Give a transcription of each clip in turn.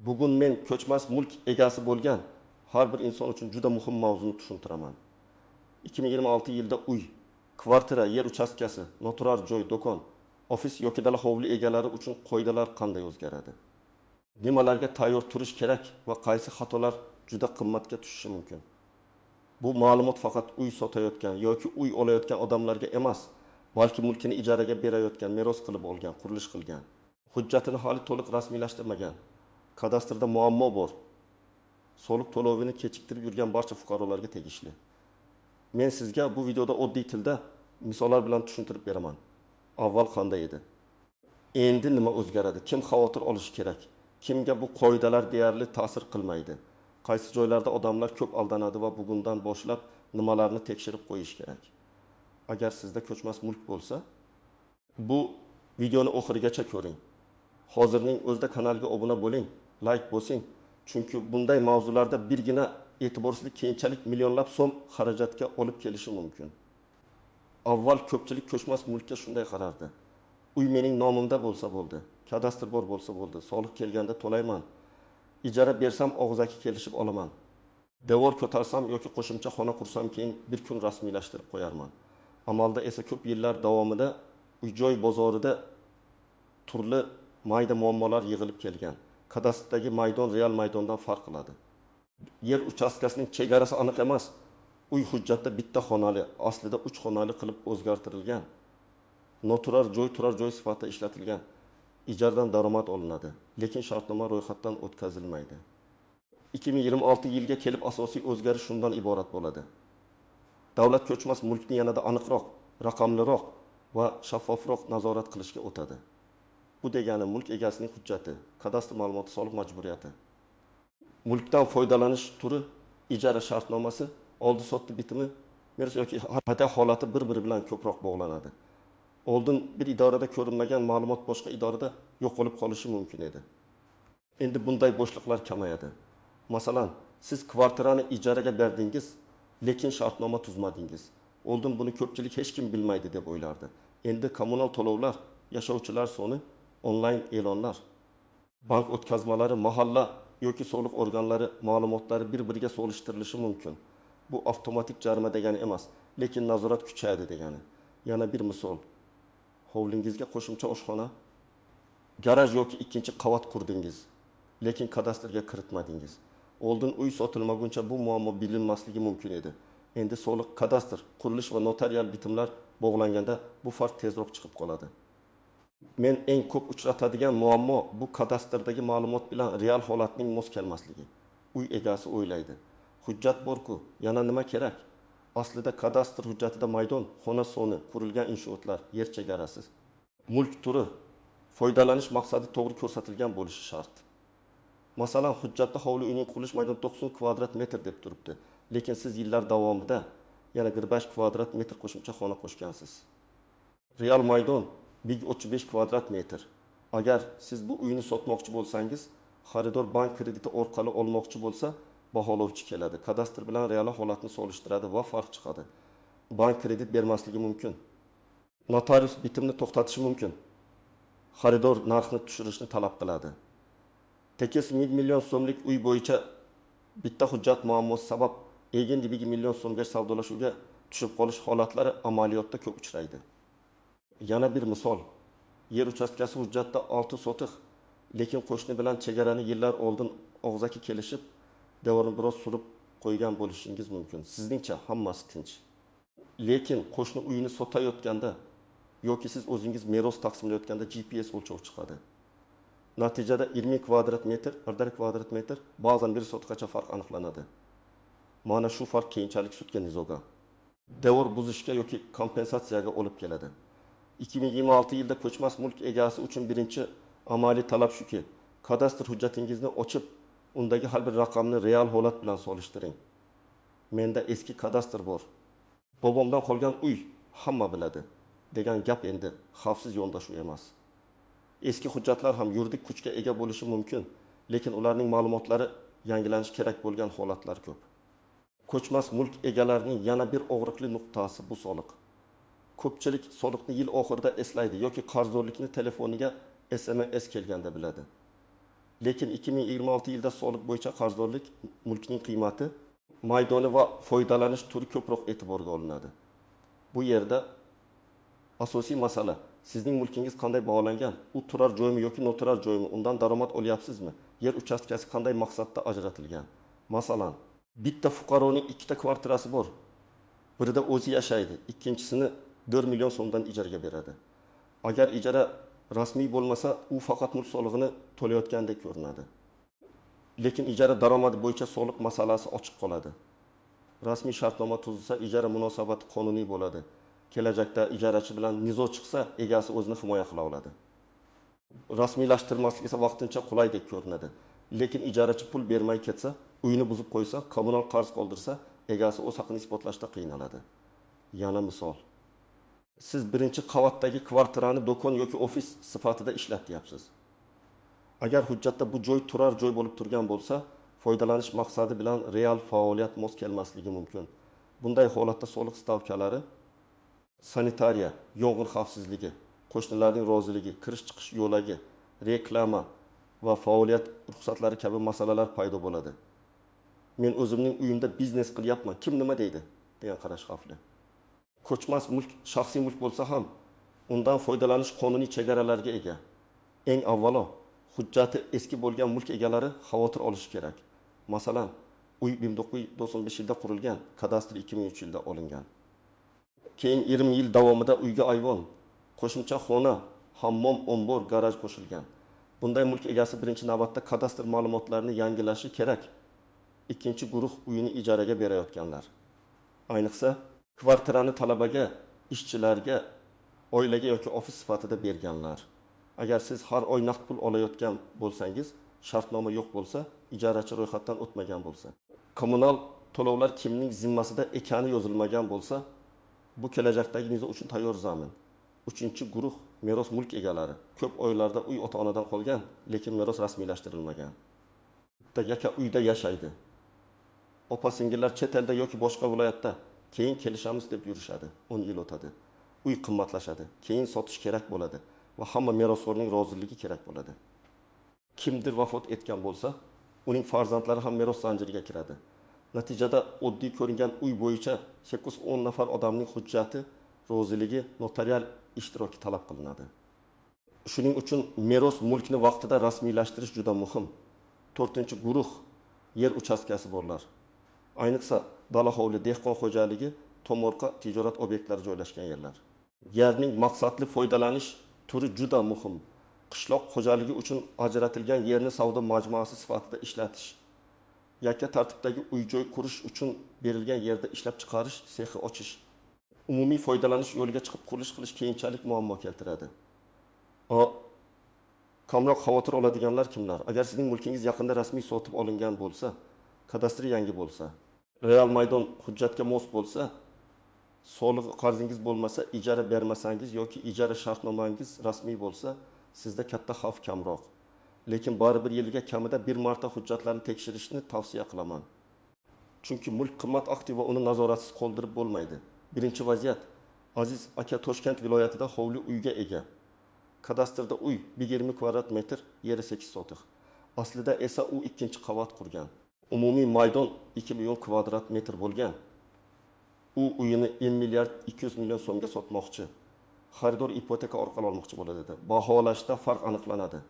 Bugun men ko'chmas mulk egasi bo'lgan har bir inson uchun juda muhim mavzuni tushuntiraman. 2026 yilda uy, kvartira, yer uchastkasi, noturar joy, do'kon, ofis yoki dala hovli egalari uchun qoidalar qanday o'zgaradi? Nimalarga tayyor turish kerak va qaysi xatolar juda qimmatga tushishi mumkin? Bu ma'lumot faqat uy sotayotgan yoki uy olayotgan odamlarga emas, balki mulkini ijaraga berayotgan, meros qilib olgan, qurilish qilgan, hujjatini hali to'liq rasmiylashtirmagan, kadastrda muammo bor, soliq to'lovini kechiktirib yurgan barcha fuqarolarga tegishli. Men sizga bu videoda oddiy tilda misollar bilan tushuntirib beraman. Avval qanday edi? Endi nima o'zgaradi? Kim xavotir olishi kerak? Kimga bu qoidalar deyarli ta'sir qilmaydi? Qaysi joylarda odamlar ko'p aldanadi va bugundan boshlab nimalarni tekshirib qo'yish kerak? Agar sizda ko'chmas mulk bo'lsa, bu videoni oxirigacha ko'ring. Hozirning o'zida kanalga obuna bo'ling, layk bosing. Chunki bunday mavzularda birgina e'tiborsizlik keyinchalik millionlab so'm xarajatga olib kelishi mumkin. Avval ko'pchilik ko'chmas mulkka shunday qarardi. Uy mening nomimda bo'lsa bo'ldi, kadastr bor bo'lsa bo'ldi, soliq kelganda to'layman. Ijara bersam og'zaki kelishib olaman. Devor ko'tarsam yoki qo'shimcha xona qursam keyin bir kun rasmiylashtirib qo'yarman. Amalda esa ko'p yillar davomida uy-joy bozorida turli mayda muammolar yig'ilib kelgan. Kadastrdagi maydon real maydondan farq qiladi. Yer uchastkasining chegarasi aniq emas. Uy hujjatda bitta xonali, aslida 3 xonali qilib o'zgartirilgan. Noturar joy turar joy sifatida ishlatilgan. Ijaradan daromad olinadi, lekin shartnoma ro'yxatdan o'tkazilmaydi. 2026 yilga kelib asosiy o'zgarish shundan iborat bo'ladi. Davlat ko'chmas mulkni yanada aniqroq, raqamliroq va shaffofroq nazorat qilishga o'tadi. Bu degani mulk egasining hujjati, kadastr ma'lumoti, soliq majburiyati. Mulkdan foydalanish turi, ijara shartnomasi, oldi-sotdi bitimi, meros yoki ipoteka holati bir-biri bilan ko'proq bog'lanadi. Oldin bir idorada ko'rinmagan ma'lumot boshqa idorada yo'qolib qolishi mumkin edi. Endi bunday bo'shliqlar kamayadi. Masalan, siz kvartirani ijaraga berdingiz, lekin shartnoma tuzmadingiz. Oldin buni ko'pchilik hech kim bilmaydi deb o'ylardi. Endi kommunal to'lovlar, yashovchilar soni, onlayn e'lonlar, bank o'tkazmalari, mahalla yoki soliq organlari ma'lumotlari bir-biriga solishtirilishi mumkin. Bu avtomatik jarima degani emas, lekin nazorat kuchayadi degani. Yana bir misol. Hovlingizga qo'shimcha oshxona, garaj yoki ikkinchi qavat qurdingiz, lekin kadastrga kiritmadingiz. Oldin uy sotilmaguncha bu muammo bilinmasligi mumkin edi. Endi soliq, kadastr, qurilish va notarial bitimlar bog'langanda bu farq tezroq chiqib qoladi. Men eng ko'p uchratadigan muammo bu kadastrdagi ma'lumot bilan real holatning mos kelmasligi. Uy egasi o'ylaydi: hujjat bor-ku, yana nima kerak? Aslida kadastr hujjatida maydon, xona soni, qurilgan inshootlar, yer chegarasi, mulk turi, foydalanish maqsadi to'g'ri ko'rsatilgan bo'lishi shart. Masalan, hujjatda hovli uyning qurilish maydoni 90 kvadrat metr deb turibdi, lekin siz yillar davomida yana 45 kvadrat metr qo'shimcha xona qo'shgansiz. Real maydon 35 kvadrat metr. Agar siz bu uyni sotmoqchi bo'lsangiz, xaridor bank krediti orqali olmoqchi bo'lsa, baholovchi keladi. Kadastr bilan real holatni solishtiradi va farq chiqadi. Bank kredit bermasligi mumkin. Notarius bitimni to'xtatishi mumkin. Xaridor narxni tushirishni talab qiladi. Tekis 1 million so'mlik uy bo'yicha bitta hujjat muammosi sabab egin dibiga million so'mga savdolashuvga tushib qolish holatlari amaliyotda ko'p uchraydi. Yana bir misol. Yer uchastkasi hujjatda 6 sotix, lekin qo'shni bilan chegarani yillar oldin og'zaki kelishib, devorni biroz surib qo'ygan bo'lishingiz mumkin. Sizningcha hammasi tinch. Lekin qo'shni uyini sotayotganda yoki siz o'zingiz meros taqsimlayotganda GPS o'lchov chiqadi. Natijada 20 kvadrat metr, 1,5 kvadrat metr, ba'zan bir sotixgacha farq aniqlanadi. Mana shu farq keyinchalik sudga nizoga, devor buzishga yoki kompensatsiyaga olib keladi. 2026 yilda ko'chmas mulk egasi uchun birinchi amaliy talab shuki, kadastr hujjatingizni ochib, undagi har bir raqamni real holat bilan solishtiring. Menda eski kadastr bor, bobomdan qolgan uy, hamma biladi degan gap endi xavfsiz yondashuv emas. Eski hujjatlar ham yuridik kuchga ega bo'lishi mumkin, lekin ularning ma'lumotlari yangilanishi kerak bo'lgan holatlar ko'p. Ko'chmas mulk egalarining yana bir og'riqli nuqtasi bu soliq. Ko'pchilik soliqni yil oxirida eslaydi yoki qarzdorlikni telefoniga SMS kelganda biladi. Lekin 2026 yilda soliq bo'yicha qarzdorlik mulkning qiymati, maydoni va foydalanish turi ko'proq e'tiborga olinadi. Bu yerda asosiy masala: sizning mulkingiz qanday baholangan, u turar joymi yoki noturar joymi, undan daromad olyapsizmi, yer uchastkasi qanday maqsadda ajratilgan. Masalan, bitta fuqaroning ikkita kvartirasi bor. Birida o'zi yashaydi, ikkinchisini 4 million so'mdan ijaraga beradi. Agar ijara rasmiy bo'lmasa, u faqat mulk solig'ini to'layotgandek ko'rinadi. Lekin ijara daromadi bo'yicha soliq masalasi ochiq qoladi. Rasmiy shartnoma tuzilsa, ijara munosabati qonuniy bo'ladi. Kelajakda ijarachi bilan nizo chiqsa, egasi o'zini himoya qila oladi. Rasmiylashtirmaslik esa vaqtincha qulaydek ko'rinadi. Lekin ijarachi pul bermay ketsa, uyini buzib qo'ysa, kommunal qarz qoldirsa, egasi o'z haqini isbotlashda qiynaladi. Yana misol. Siz birinchi qavatdagi kvartirani do'kon yoki ofis sifatida ishlatyapsiz. Agar hujjatda bu joy turar joy bo'lib turgan bo'lsa, foydalanish maqsadi bilan real faoliyat mos kelmasligi mumkin. Bunday holatda soliq stavkalari sanitariya, yong'in xavfsizligi, qo'shnilarning roziligi, kirish-chiqish yo'lagi, reklama va faoliyat ruxsatlari kabi masalalar paydo bo'ladi. Men o'zimning uyimda biznes qilyapman, kim nima deydi degan qarash xavfli. Ko'chmas mulk shaxsiy mulk bo'lsa ham, undan foydalanish qonuniy chegaralarga ega. Eng avvalo, hujjati eski bo'lgan mulk egalari xavotir olishi kerak. Masalan, uy 1995 yilda qurilgan, kadastr 2003 yilda olingan. Keyin 20 yil davomida uyga ayvon, qo'shimcha xona, hammom, ombor, garaj qo'shilgan. Bunday mulk egasi birinchi navbatda kadastr ma'lumotlarini yangilashi kerak. Ikkinchi guruh uyini ijaraga berayotganlar. Ayniqsa, kvartirani talabaga, ishchilarga, oilaga yoki ofis sifatida berganlar. Agar siz har oy naqd pul olayotgan bo'lsangiz, shartnoma yo'q bo'lsa, ijarachi ro'yxatdan o'tmagan bo'lsa, kommunal to'lovlar kimning zimmasida ekani yozilmagan bo'lsa, bu kelajakdagi nizo uchun tayyor zamin. Uchinchi guruh meros mulk egalari. Ko'p oilalarda uy ota-onadan qolgan, lekin meros rasmiylashtirilmagan. Bitta yaka uyda yashaydi. Opa-singillar chet elda yoki boshqa viloyatda, keyin kelishamiz deb yurishadi. 10 yil o'tadi. Uy qimmatlashadi. Keyin sotish kerak bo'ladi va hamma merosxo'rning roziligi kerak bo'ladi. Kimdir vafot etgan bo'lsa, uning farzandlari ham meros zanjiriga kiradi. Natijada oddiy ko'ringan uy bo'yicha 810 nafar odamning hujjati, roziligi, notarial ishtiroki talab qilinadi. Shuning uchun meros mulkni vaqtida rasmiylashtirish juda muhim. To'rtinchi guruh yer uchastkasi borlar. Ayniqsa dala hovli, dehqon xo'jaligi, tomorqa, tijorat obyektlari joylashgan yerlar. Yerning maqsadli foydalanish turi juda muhim. Qishloq xo'jaligi uchun ajratilgan yerni savdo majmuasi sifatida ishlatish, yakka tartibdagi uy-joy qurish uchun berilgan yerda ishlab chiqarish sexi ochish, umumiy foydalanish yo'liga chiqib qurilish qilish keyinchalik muammo keltiradi. Kamroq xavotir oladiganlar kimlar? Agar sizning mulkingiz yaqinda rasmiy sotib olingan bo'lsa, kadastri yangi bo'lsa, real maydon hujjatga mos bo'lsa, soliq qarzingiz bo'lmasa, ijara bermasangiz yoki ijara shartnomangiz rasmiy bo'lsa, sizda katta xavf kamroq. Lekin baribir yiliga kamida bir marta hujjatlarni tekshirishni tavsiya qilaman. Chunki mulk qimmat aktiv va uni nazoratsiz qoldirib bo'lmaydi. Birinchi vaziyat. Aziz aka Toshkent viloyatida hovli uyga ega. Kadastrda uy 20 kvadrat metr, yeri 8 sotix. Aslida esa u ikkinchi qavat qurgan. Umumiy maydon 2 million kvadrat metr bo'lgan. U uyini 1 milliard 200 million so'mga sotmoqchi. Xaridor ipoteka orqali olmoqchi bo'ladi dedi. Baholashda farq aniqlanadi.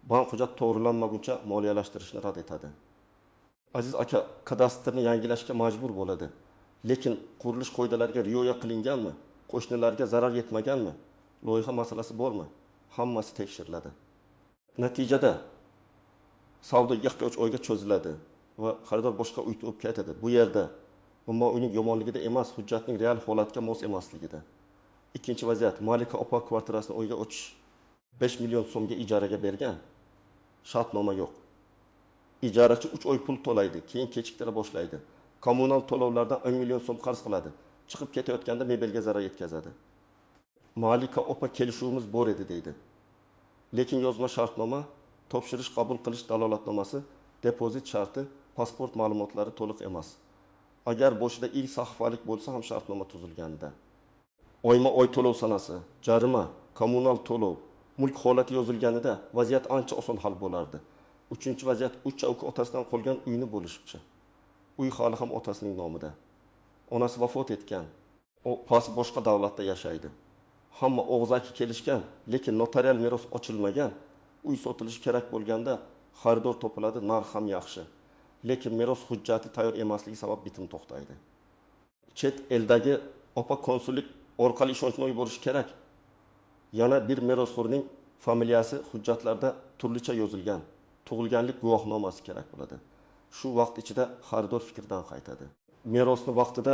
Bank hujjat to'g'rilanmaguncha moliyalashtirishni rad etadi. Aziz aka kadastrni yangilashga majbur bo'ladi. Lekin qurilish qoidalariga rioya qilinganmi? Qo'shnilarga zarar yetmaganmi? Loyiha masalasi bormi? Hammasi tekshiriladi. Natijada savdo 2-3 oyga cho'ziladi va xaridor boshqa uy topib ketadi. Bu yerda muammo uyning yomonligida emas, hujjatning real holatga mos emasligida. Ikkinchi vaziyat, Malika opa kvartirasini uyga o'tish 5 million so'mga ijaraga bergan. Shartnoma yo'q. Ijarachi 3 oy pul to'laydi, keyin kechiktira boshlaydi. Kommunal to'lovlardan 10 million so'm qarz qiladi. Chiqib ketayotganda mebelga zarar yetkazadi. Malika opa kelishuvimiz bor edi deydi. Lekin yozma shartnoma, topshirish qabul qilish dalolatnomasi, depozit sharti, pasport ma'lumotlari to'liq emas. Agar boshida ilk sahifalik bo'lsa ham shartnoma tuzilganda. Oyma-oy to'lov sanasi, jarima, kommunal to'lov, mulk holati yozilganida vaziyat ancha oson hal bo'lardi. Uchinchi vaziyat, uch uka otasidan qolgan uyni bo'lishibchi. Uy hali ham otasining nomida. Onasi vafot etgan, opasi boshqa davlatda yashaydi. Hamma og'zaki kelishgan, lekin notarial meros ochilmagan. Uy sotilishi kerak bo'lganda xaridor topiladi, narx ham yaxshi. Lekin meros hujjati tayyor emasligi sabab bitim to'xtaydi. Chet eldagi opa konsullik orqali ishonchnoma yuborishi kerak. Yana bir merosxo'rning familiyasi hujjatlarda turlicha yozilgan. Tug'ilganlik guvohnomasi kerak bo'ladi. Shu vaqt ichida xaridor fikridan qaytadi. Merosni vaqtida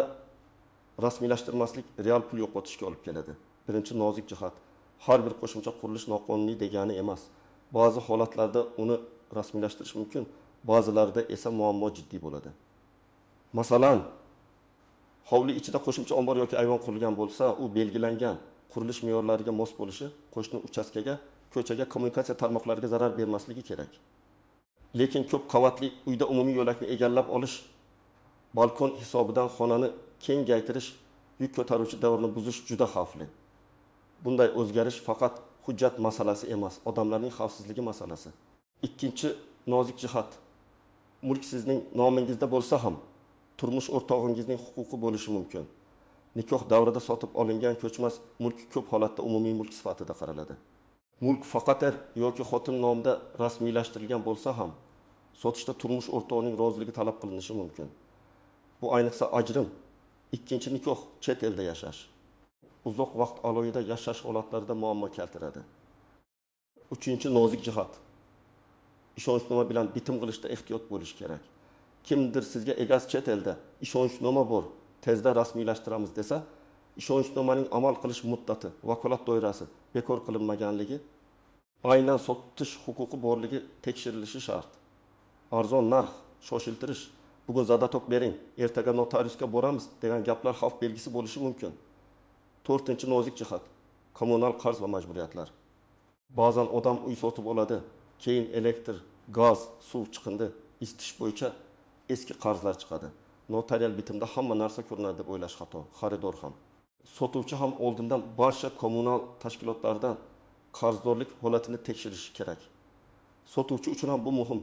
rasmiylashtirmaslik real pul yo'qotishga olib keladi. Birinchi nozik jihat, har bir qo'shimcha qurilish noqonuniy degani emas. Ba'zi holatlarda uni rasmiylashtirish mumkin, ba'zilarida esa muammo jiddiy bo'ladi. Masalan, hovli ichida qo'shimcha ombor yoki ayvon qurilgan bo'lsa, u belgilangan qurilish me'yorlariga mos bo'lishi, qo'shni uchastkaga, ko'chaga, kommunikatsiya tarmoqlariga zarar bermasligi kerak. Lekin ko'p qavatli uyda umumiy yo'lakni egallab olish, balkon hisobidan xonani kengaytirish, yuk ko'taruvchi davrni buzish juda xavfli. Bunday o'zgarish faqat hujjat masalasi emas, odamlarning xavfsizligi masalasi. Ikkinchi nozik jihat, mulk sizning nomingizda bo'lsa ham turmush o'rtog'ingizning huquqi bo'lishi mumkin. Nikoh davrida sotib olingan ko'chmas mulk ko'p holatda umumiy mulk sifatida qaraladi. Mulk faqat er yoki xotin nomida rasmiylashtirilgan bo'lsa ham, sotishda turmush o'rtog'ining roziligi talab qilinishi mumkin. Bu ayniqsa ajrim, ikkinchi nikoh, chet elda yashash, uzoq vaqt alohida yashash holatlarida muammo keltiradi. Uchinchi nozik jihat, ishonchnoma bilan bitim qilishda ehtiyot bo'lish kerak. Kimdir sizga egasi chet elda ishonchnoma bor, tezda rasmiylashtiramiz desa, ishonchnomaning amal qilish muddati, vakolat doirasi bekor qilinmaganligi, aynan sotish huquqi borligi tekshirilishi shart. Arzon narx, shoshiltirish, bugun zadatok bering, ertaga notariusga boramiz degan gaplar xavf belgisi bo'lishi mumkin. To'rtinchi nozik jihat, kommunal qarz va majburiyatlar. Ba'zan odam uy sotib oladi, keyin elektr, gaz, suv chiqindi, isitish bo'yicha eski qarzlar chiqadi. Notarial bitimda hamma narsa ko'rinadi deb o'ylash xato, xaridor ham, sotuvchi ham oldindan barcha kommunal tashkilotlardan qarzdorlik holatini tekshirishi kerak. Sotuvchi uchun ham bu muhim,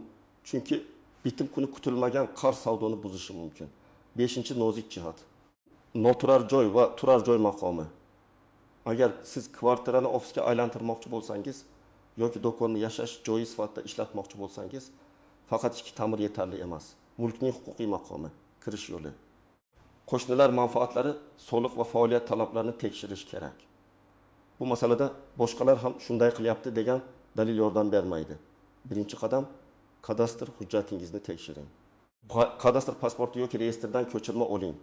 chunki bitim kuni kutilmagan qarz savdoni buzishi mumkin. Beshinchi nozik jihat, noturar joy va turar joy maqomi. Agar siz kvartirani ofisga aylantirmoqchi bo'lsangiz yoki do'konni yashash joyi sifatida ishlatmoqchi bo'lsangiz, faqat ikki ta'mir yetarli emas. Mulkning huquqiy maqomi, kirish yo'li, qo'shnilar manfaatlari, soliq va faoliyat talablarini tekshirish kerak. Bu masalada boshqalar ham shunday qilyapti degan dalil yordam bermaydi. Birinchi qadam, kadastr hujjatingizni tekshiring. Kadastr pasporti yoki reyestrdan ko'chirma oling.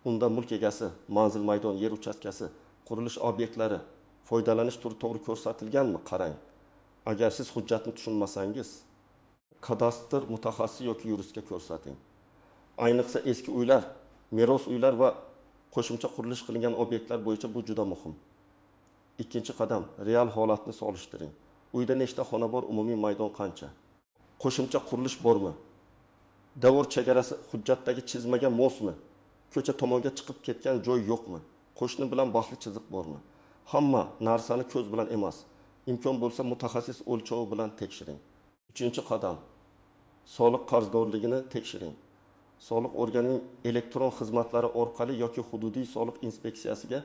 Unda mulk egasi, manzil maydon, yer uchastkasi, qurilish obyektlari, foydalanish turi to'g'ri ko'rsatilganmi qarang. Agar siz hujjatni tushunmasangiz, kadastr mutaxassisi yoki yuristga ko'rsating. Ayniqsa eski uylar, meros uylar va qo'shimcha qurilish qilingan obyektlar bo'yicha bu juda muhim. Ikkinchi qadam, real holatni solishtiring. Uyda nechta xona bor, umumiy maydon qancha? Qo'shimcha qurilish bormi? Davor chegarasi hujjatdagi chizmaga mosmi? Ko'cha tomonga chiqib ketgan joy yo'qmi? Qo'shni bilan baxtli chiziq bormi? Hamma narsani ko'z bilan emas, imkon bo'lsa mutaxassis o'lchovi bilan tekshiring. Uchinchi qadam, soliq qarzdorligini tekshiring. Soliq organining elektron xizmatlari orqali yoki hududiy soliq inspeksiyasiga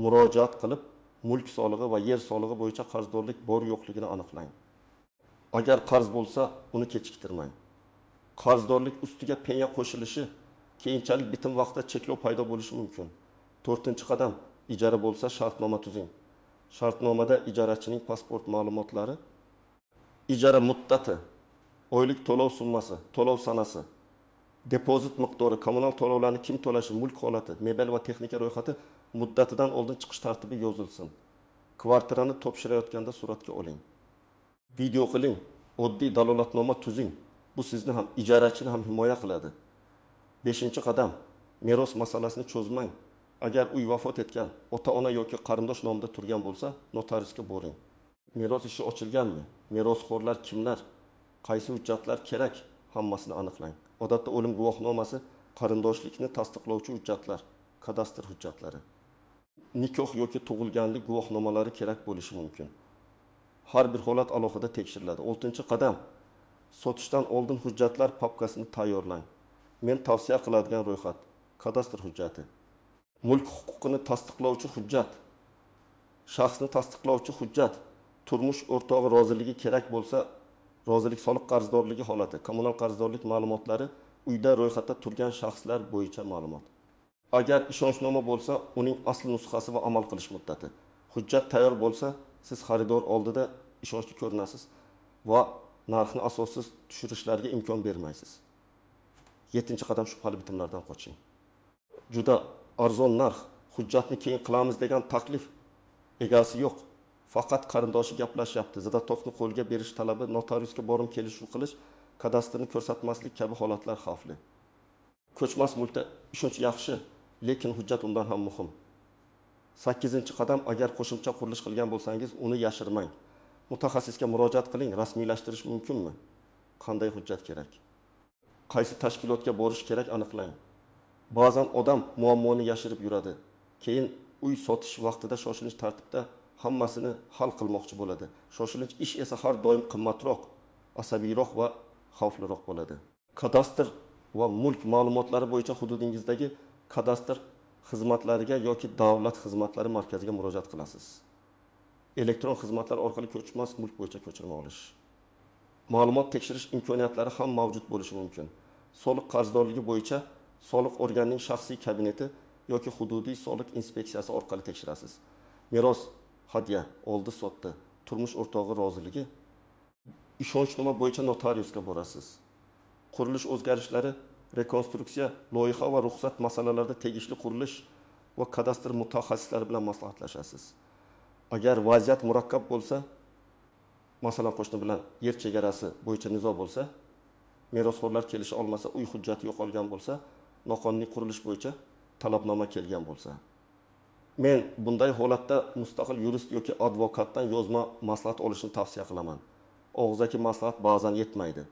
murojaat qilib, mulk solig'i va yer solig'i bo'yicha qarzdorlik bor yo'qligini aniqlang. Agar qarz bo'lsa, uni kechiktirmang. Qarzdorlik ustiga penya qo'shilishi, keyinchalik bitim vaqtida cheklov paydo bo'lishi mumkin. To'rtinchi qadam, ijara bo'lsa shartnoma tuzing. Shartnomada ijarachining pasport ma'lumotlari, ijara muddati, oylik to'lov summasi, to'lov sanasi, depozit miqdori, kommunal to'lovlarni kim to'lashi, mulk holati, mebel va texnika ro'yxati, muddatidan oldin chiqish tartibi yozilsin. Kvartirani topshirayotganda suratga oling. Video qiling, oddiy dalolatnoma tuzing. Bu sizni ham, ijarachini ham himoya qiladi. Beshinchi qadam, meros masalasini cho'zmang. Agar uy vafot etgan, ota-ona yoki qarindosh nomida turgan bo'lsa, notariusga boring. Meros ishi ochilganmi? Merosxo'rlar kimlar? Qaysi hujjatlar kerak? Hammasini aniqlang. Odatda o'lim guvohnomasi, qarindoshlikni tasdiqlovchi hujjatlar, kadastr hujjatlari, nikoh yoki tug'ilganlik guvohnomalari kerak bo'lishi mumkin. Har bir holat alohida tekshiriladi. Oltinchi qadam, Sotishdan oldin hujjatlar papkasini tayyorlang. Men tavsiya qiladigan ro'yxat: kadastr hujjati, mulk huquqini tasdiqlovchi hujjat, shaxsni tasdiqlovchi hujjat, turmush o'rtog'i roziligi kerak bo'lsa, rozilik, soliq qarzdorligi holati, kommunal qarzdorlik ma'lumotlari, uyda ro'yxatda turgan shaxslar bo'yicha ma'lumot. Agar ishonchnoma bo'lsa, uning asl nusxasi va amal qilish muddati. Hujjat tayyor bo'lsa, siz xaridor oldida ishonchli ko'rinasiz va narxni asossiz tushirishlarga imkon bermaysiz. 7-qadam shubhali bitimlardan qoching. Juda arzon narx, hujjatni keyin qilamiz degan taklif egasi yo'q. Faqat qarindoshi gaplashyapti. Zadatokni qo'lga berish talabi, notariusga borim kelishuv qilish, kadastrni ko'rsatmaslik kabi holatlar xavfli. Ko'chmas mulkda ishonch yaxshi, lekin hujjat undan ham muhim. 8-qadam agar qo'shimcha qurilish qilgan bo'lsangiz, uni yashirmang. Mutaxassisga murojaat qiling, rasmiylashtirish mumkinmi? Qanday hujjat kerak? Qaysi tashkilotga borish kerak aniqlang. Ba'zan odam muammoni yashirib yuradi. Keyin uy sotish vaqtida shoshilinch tartibda hammasini hal qilmoqchi bo'ladi. Shoshilinch ish esa har doim qimmatroq, asabiyroq va xavfliroq bo'ladi. Kadastr va mulk ma'lumotlari bo'yicha hududingizdagi kadastr xizmatlariga yoki davlat xizmatlari markaziga murojaat qilasiz. Elektron xizmatlar orqali ko'chmas mulk bo'yicha ko'chirma olish. Ma'lumot tekshirish imkoniyatlari ham mavjud bo'lishi mumkin. Soliq qarzdorligi bo'yicha soliq organining shaxsiy kabineti yoki hududiy soliq inspeksiyasi orqali tekshirasiz. Meros, hadya, oldi-sotdi, turmush o'rtog'i roziligi, ishonchnoma bo'yicha notariusga borasiz. Qurilish o'zgarishlari, rekonstruksiya, loyiha va ruxsat masalalarida tegishli qurilish va kadastr mutaxassislari bilan maslahatlashasiz. Agar vaziyat murakkab bo'lsa, masalan qo'shni bilan yer chegarasi bo'yicha nizo bo'lsa, merosxo'rlar kelisha olmasa, uy hujjati yo'qolgan bo'lsa, noqonuniy qurilish bo'yicha talabnoma kelgan bo'lsa, men bunday holatda mustaqil yurist yoki advokatdan yozma maslahat olishni tavsiya qilaman. Og'zaki maslahat ba'zan yetmaydi.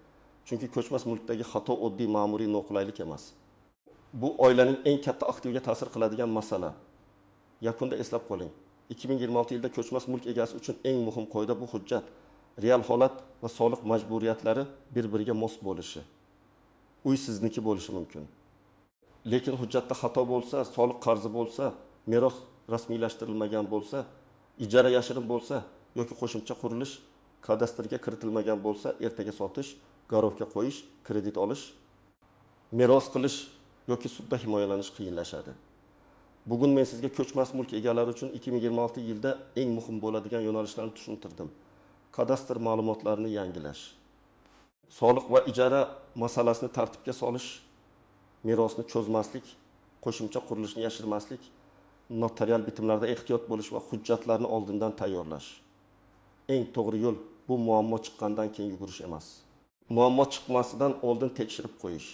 Chunki ko'chmas mulkdagi xato oddiy ma'muriy noqulaylik emas. Bu oilaning eng katta aktiviga ta'sir qiladigan masala. Yakunda eslab qoling. 2026 yilda ko'chmas mulk egasi uchun eng muhim qoida bu hujjat, real holat va soliq majburiyatlari bir-biriga mos bo'lishi. Uy sizniki bo'lishi mumkin. Lekin hujjatda xato bo'lsa, soliq qarzi bo'lsa, meros rasmiylashtirilmagan bo'lsa, ijara yashirin bo'lsa yoki qo'shimcha qurilish kadastrga kiritilmagan bo'lsa, ertaga sotish, garovga qo'yish, kredit olish, meros qilish yoki sudda himoyalanish qiyinlashadi. Bugun men sizga ko'chmas mulk egalari uchun 2026 yilda eng muhim bo'ladigan yo'nalishlarni tushuntirdim. Kadastr ma'lumotlarini yangilash, soliq va ijara masalasini tartibga solish, merosni cho'zmaslik, qo'shimcha qurilishni yashirmaslik, notarial bitimlarda ehtiyot bo'lish va hujjatlarni oldindan tayyorlash. Eng to'g'ri yo'l bu muammo chiqqandan keyin yugurish emas. Muammo chiqmasidan oldin tekshirib qo'yish.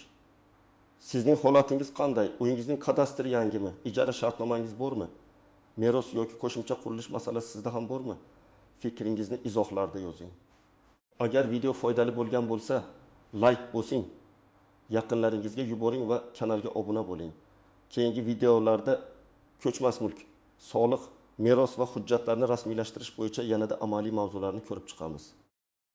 Sizning holatingiz qanday? Uyingizning kadastri yangimi? Ijara shartnomangiz bormi? Meros yoki qo'shimcha qurilish masalasi sizda ham bormi? Fikringizni izohlarda yozing. Agar video foydali bo'lgan bo'lsa, like bosing, yaqinlaringizga yuboring va kanalga obuna bo'ling. Keyingi videolarda ko'chmas mulk, soliq, meros va hujjatlarni rasmiylashtirish bo'yicha yanada amaliy mavzularni ko'rib chiqamiz.